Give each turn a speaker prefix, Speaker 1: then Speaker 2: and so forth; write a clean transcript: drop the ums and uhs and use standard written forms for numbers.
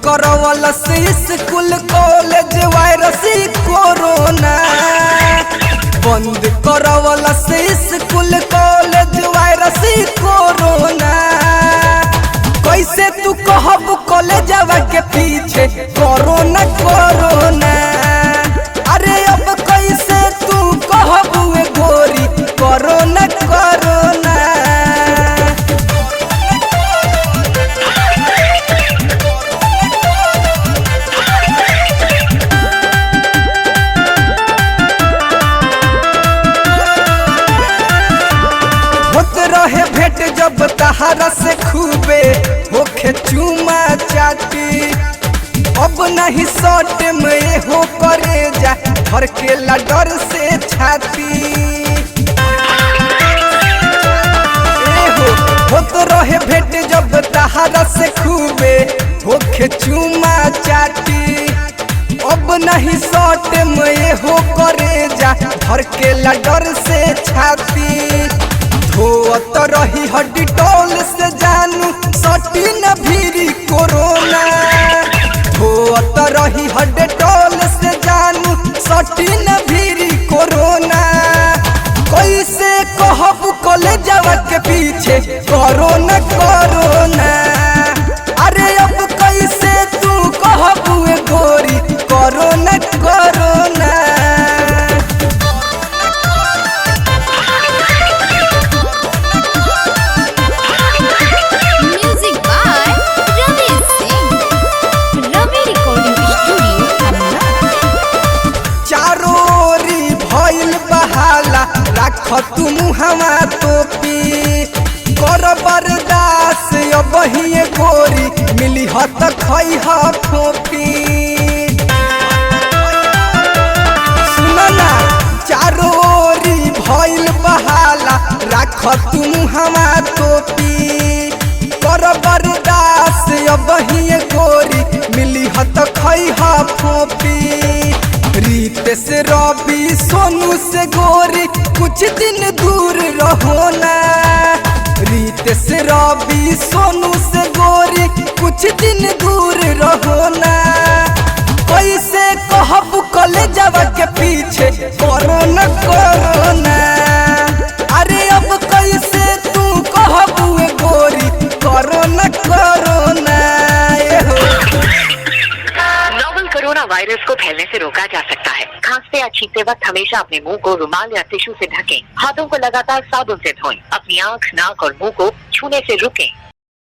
Speaker 1: करवल से school college virus corona. बंद करवल से स्कूल कॉलेज वायरस कोरोना। कैसे तू कहब कॉलेजवा के पीछे कोरोना कोरोना। अरे अब कैसे तू कहब गोरी कोरोना कोरोना। होत रहे भेंट जब तहारा से खूबे होखे चूमा चाटी। अब नहीं सट में हो करे जा भर के डर से छाती। ए हो होत रहे भेंट जब तहारा से खूबे होखे चूमा चाटी। अब नहीं सट में हो करे जा भर के डर से छाती। धोत रही हड्डी टोल से जानू सटी न भीरी कोरोना। धोत रही हड्डी टोल से जानू सटी न भीरी कोरोना। कैसे कहब कॉलेजवा के पीछे कोरोना कोरोना। अरे अब कैसे तू कहब गोरी corona corona.
Speaker 2: Music by Ravi Singh. Ravi Recording Studio, Patna.
Speaker 1: चारो ओरी भइल बहाला राख तू मुहवा तोपी। कर बर्दास अबहिए गोरी मिली ह त खैह फोफी। सुन ना चारो ओरी भइल बहाला राख तू मुहवा तोपी। कर बर्दास अबहिए गोरी मिली ह त खैह फोफी। रीत से रवि सोनू से गोरी कुछ दिन दूर रहो ना। रीत से रवि सोनू से गोरी कुछ दिन दूर रहो ना। कैसे कहब कॉलेजवा के पीछे कोरोना कोरोना। अरे अब कैसे तू कहब गोरी कोरोना कोरोना। ए हो।
Speaker 3: नोवल कोरोना वायरस को फैलने से रोका जा सकता है। खांसते या छींकते वक्त हमेशा अपने मुंह को रुमाल या टिश्यू से ढकें। हाथों को लगातार साबुन से धोएं। अपनी आंख, नाक और मुंह को छूने से रुकें।